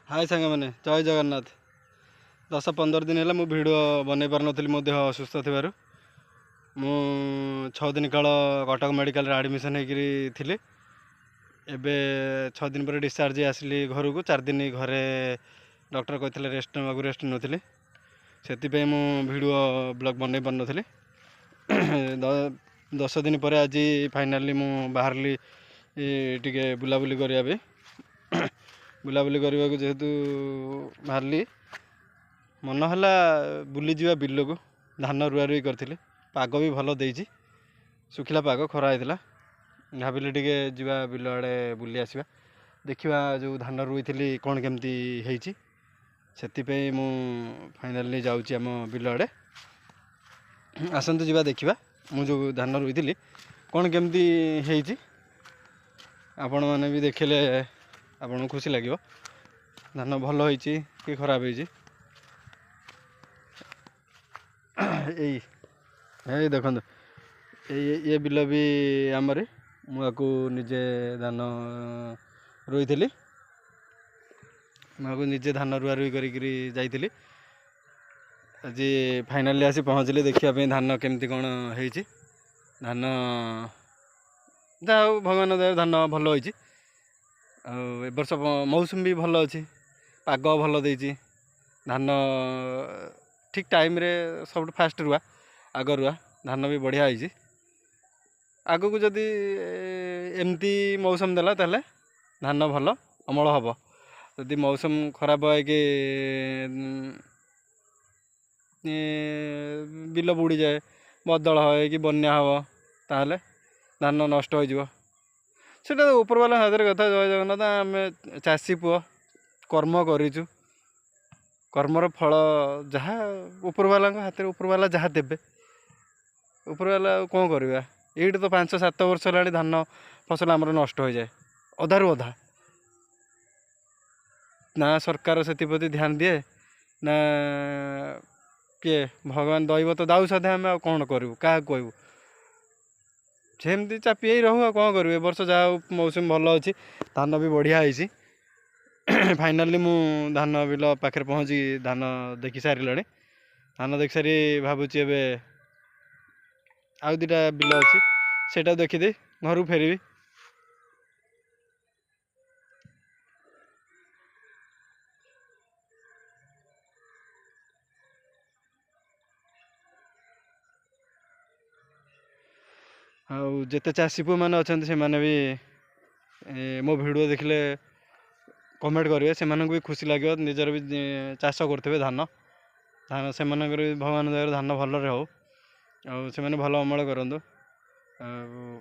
ହାଏ ସାଙ୍ଗମାନେ, ଜୟ ଜଗନ୍ନାଥ। 10-15 ଦିନ ହେଲା ମୁଁ ଭିଡ଼ିଓ ବନେଇ ପାରୁନଥିଲି ମୋ ଦେହ ଅସୁସ୍ଥ ଥିବାରୁ। ମୁଁ 6 ଦିନ କାଳ କଟକ ମେଡ଼ିକାଲରେ ଆଡ଼ମିସନ୍ ହେଇକିରି ଥିଲି। ଏବେ 6 ଦିନ ପରେ ଡିସଚାର୍ଜ ଆସିଲି ଘରକୁ। 4 ଦିନ ଘରେ ଡକ୍ଟର କହିଥିଲେ ରେଷ୍ଟ ନେବାକୁ, ରେଷ୍ଟ ନେଉଥିଲି, ସେଥିପାଇଁ ମୁଁ ଭିଡ଼ିଓ ବ୍ଲଗ୍ ବନେଇ ପାରୁନଥିଲି। 10 ଦିନ ପରେ ଆଜି ଫାଇନାଲି ମୁଁ ବାହାରିଲି ଟିକେ ବୁଲାବୁଲି କରିବା ପାଇଁ। ବୁଲାବୁଲି କରିବାକୁ ଯେହେତୁ ବାହାରିଲି, ମନ ହେଲା ବୁଲିଯିବା ବିଲକୁ। ଧାନ ରୁଆ ରୁଇ କରିଥିଲି, ପାଗ ବି ଭଲ ଦେଇଛି, ଶୁଖିଲା ପାଗ, ଖରା ହେଇଥିଲା। ଭାବିଲି ଟିକେ ଯିବା ବିଲ ଆଡ଼େ ବୁଲି ଆସିବା, ଦେଖିବା ଯେଉଁ ଧାନ ରୁଇଥିଲି କ'ଣ କେମିତି ହେଇଛି। ସେଥିପାଇଁ ମୁଁ ଫାଇନାଲି ଯାଉଛି ଆମ ବିଲ ଆଡ଼େ। ଆସନ୍ତୁ ଯିବା, ଦେଖିବା ମୁଁ ଯେଉଁ ଧାନ ରୁଇଥିଲି କ'ଣ କେମିତି ହେଇଛି। ଆପଣମାନେ ବି ଦେଖିଲେ ଆପଣଙ୍କୁ ଖୁସି ଲାଗିବ, ଧାନ ଭଲ ହେଇଛି କି ଖରାପ ହେଇଛି। ଏଇ ଦେଖନ୍ତୁ, ଏଇ ଏ ବିଲ ବି ଆମରି। ମୁଁ ଆକୁ ନିଜେ ଧାନ ରୋଇଥିଲି, ମୁଁ ଆକୁ ନିଜେ ଧାନ ରୁଆ ରୁଇ କରିକିରି ଯାଇଥିଲି। ଆଜି ଫାଇନାଲି ଆସି ପହଞ୍ଚିଲି ଦେଖିବା ପାଇଁ ଧାନ କେମିତି କ'ଣ ହେଇଛି। ଧାନ ଯାହା ହଉ, ଭଗବାନ ଦୟାରୁ ଧାନ ଭଲ ହେଇଛି। ଆଉ ଏ ବର୍ଷ ମୌସୁମୀ ବି ଭଲ ଅଛି, ପାଗ ଭଲ ଦେଇଛି। ଧାନ ଠିକ୍ ଟାଇମ୍ରେ ସବୁଠୁ ଫାଷ୍ଟ ରୁଆ, ଆଗ ରୁଆ, ଧାନ ବି ବଢ଼ିଆ ହେଇଛି। ଆଗକୁ ଯଦି ଏମିତି ମୌସମ ଦେଲା ତାହେଲେ ଧାନ ଭଲ ଅମଳ ହେବ। ଯଦି ମୌସମ ଖରାପ ହେଇକି ବିଲ ବୁଡ଼ିଯାଏ, ବଦଳ ହୁଏ କି ବନ୍ୟା ହେବ, ତାହେଲେ ଧାନ ନଷ୍ଟ ହୋଇଯିବ। ସେଇଟା ଉପରବାଲା ହାତରେ କଥା। ଜୟ ଜଗନ୍ନାଥ। ଆମେ ଚାଷୀ ପୁଅ, କର୍ମ କରିଛୁ, କର୍ମର ଫଳ ଯାହା ଉପରବାଲାଙ୍କ ହାତରେ, ଉପରବାଲା ଯାହା ଦେବେ। ଉପରବାଲା, ଆଉ କ'ଣ କରିବା? ଏଇଠି ତ 5-7 ବର୍ଷ ହେଲାଣି ଧାନ ଫସଲ ଆମର ନଷ୍ଟ ହୋଇଯାଏ ଅଧାରୁ ଅଧା। ନା ସରକାର ସେଥିପ୍ରତି ଧ୍ୟାନ ଦିଏ ନା କିଏ ଭଗବାନ, ଦଇବ ତ ଦାଉ ସାଧେ। ଆମେ ଆଉ କ'ଣ କରିବୁ, କାହାକୁ କହିବୁ? ସେମିତି ଚାପି ହେଇ ରହୁ, ଆଉ କ'ଣ କରିବୁ? ଏ ବର୍ଷ ଯାହା ହଉ ମୌସୁମୀ ଭଲ ଅଛି, ଧାନ ବି ବଢ଼ିଆ ହେଇଛି। ଫାଇନାଲି ମୁଁ ଧାନ ବିଲ ପାଖରେ ପହଞ୍ଚି ଧାନ ଦେଖି ସାରିଲାଣି। ଧାନ ଦେଖି ସାରି ଭାବୁଛି ଏବେ ଆଉ 2ଟା ବିଲ ଅଛି, ସେଇଟା ଦେଖିଦେଇ ଘରକୁ ଫେରିବି। ଆଉ ଯେତେ ଚାଷୀ ପୁଅମାନେ ଅଛନ୍ତି, ସେମାନେ ବି ମୋ ଭିଡ଼ିଓ ଦେଖିଲେ କମେଣ୍ଟ କରିବେ, ସେମାନଙ୍କୁ ବି ଖୁସି ଲାଗିବ। ନିଜର ବି ଚାଷ କରୁଥିବେ ଧାନ, ସେମାନଙ୍କର ବି ଭଗବାନ ଦୟାରୁ ଧାନ ଭଲରେ ହଉ ଆଉ ସେମାନେ ଭଲ ଅମଳ କରନ୍ତୁ। ଆଉ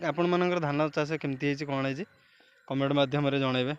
ଆପଣମାନଙ୍କର ଧାନ ଚାଷ କେମିତି ହେଇଛି, କ'ଣ ହେଇଛି, କମେଣ୍ଟ ମାଧ୍ୟମରେ ଜଣାଇବେ।